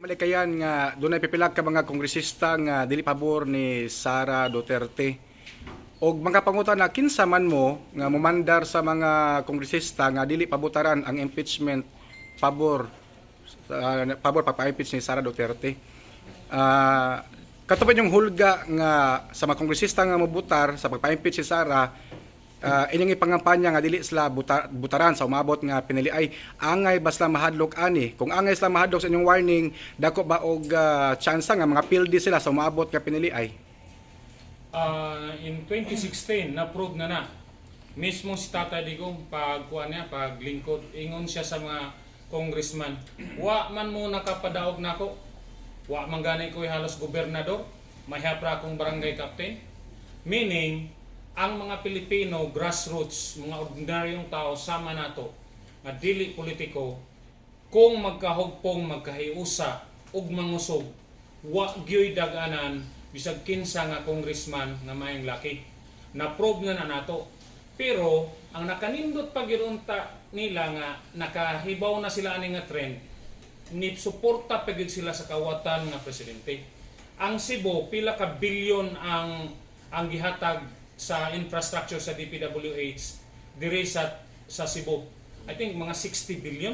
Malikayan nga dunay pipila ka mga kongresista nga dili pabor ni Sara Duterte. Og mga pangutana, kinsa man mo nga momandar sa mga kongresista nga dili pabutaran ang impeachment pabor pagpa-impeach ni Sara Duterte? Katupad yung hulga nga sa mga kongresista nga mobutar sa pagpa-impeach si Sara, inyong ipangampanya nga dili sila butaran sa umabot nga pinili ay angay ba sila mahadlok ani? Kung angay sila mahadlok sa inyong warning, dako ba og tsansa nga mga pildi sila sa umabot nga pinili ay? In 2016, na-prove na na. Mismo si Tatay Digong, pag kuan niya, pag lingkod, ingon siya sa mga congressman, "Wa man mo nakapadaog nako. Wa man gani ko halos gobernador, mahapra akong barangay captain." Meaning, ang mga Pilipino, grassroots, mga ordinaryong tao sama nato, nga dili politiko, kung magkahugpong, magkahiusa, ug mangusog, wa gyoy dag-anan bisag kinsa nga congressman nga maayong laki. Na-prove na na nato. Pero ang nakanindot pa gyud unta nila nga nakahibaw na sila ani nga trend, ni suporta pa gyud sila sa kawatan nga presidente. Ang Cebu, pila ka bilyon ang gihatag sa infrastructure sa DPWH diri sa Cebu. I think mga 60 billion.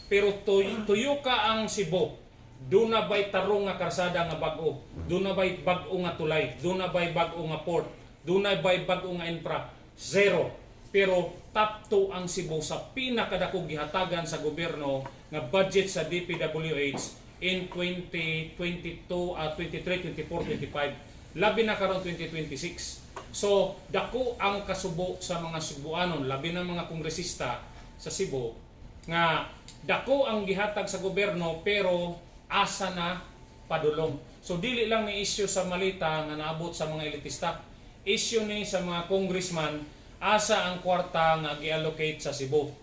Pero tuyo ka ang Cebu, duna bay tarong nga karsada nga bag-o? Duna bay bag-o nga tulay? Duna bay bag-o nga port? Duna bay bag-o nga infra? Zero. Pero top 2 ang Cebu sa pinakadakong gihatagan sa gobyerno nga budget sa DPWH in 2022, 23, 24, 25. Labi na karon 2026. So, dako ang kasubo sa mga Sugbuanon, labi na mga kongresista sa Cebu, nga dako ang gihatag sa gobyerno pero asa na padulong? So dili lang ni issue sa malita nga naabot sa mga elitista. Issue ni sa mga congressman, asa ang kwarta nga gi-allocate sa Cebu?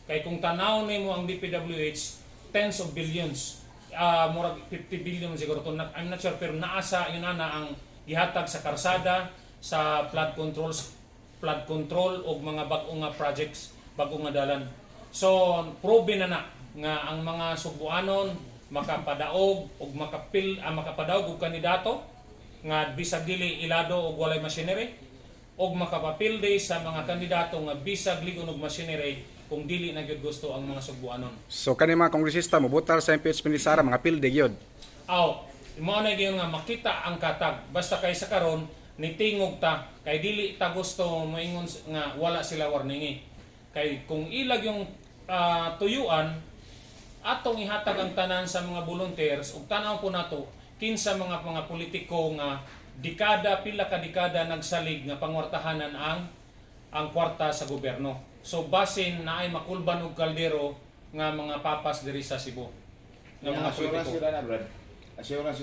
Kay kung tanaw nimo ang DPWH, tens of billions. Murag 50 billion siguro to. I'm not sure, pero naasa yun ana ang gihatag sa karsada, sa flood control og mga bag-o nga projects, bag-o nga dalan. So proven na na nga ang mga Sugbuanon makapadaog og makapadaog og kandidato nga bisag dili ilado og walay machinery og makapapilde sa mga kandidato nga bisag ligon og machinery kung dili na gyud gusto ang mga Sugbuanon. So kani mga kongresista mobutar sa impeachment ni Sara, mga pildi gyud. Aw, mao na gyud nga makita ang katag. Basta kay sa karon nitingog ta kay dili ta gusto moingon nga wala sila warningi. Kay kung ilag yung tuyuan, atong ihatag ang tanan sa mga volunteers ug tan-aw po nato kinsa mga politiko nga dekada, pila ka dekada nagsalig nga pangwartahanan ang kwarta sa gobyerno. So basin naay makulban og kaldero nga mga papas diri sa Cebu nga mga Assurance politiko. yun na, Brad. Assurance.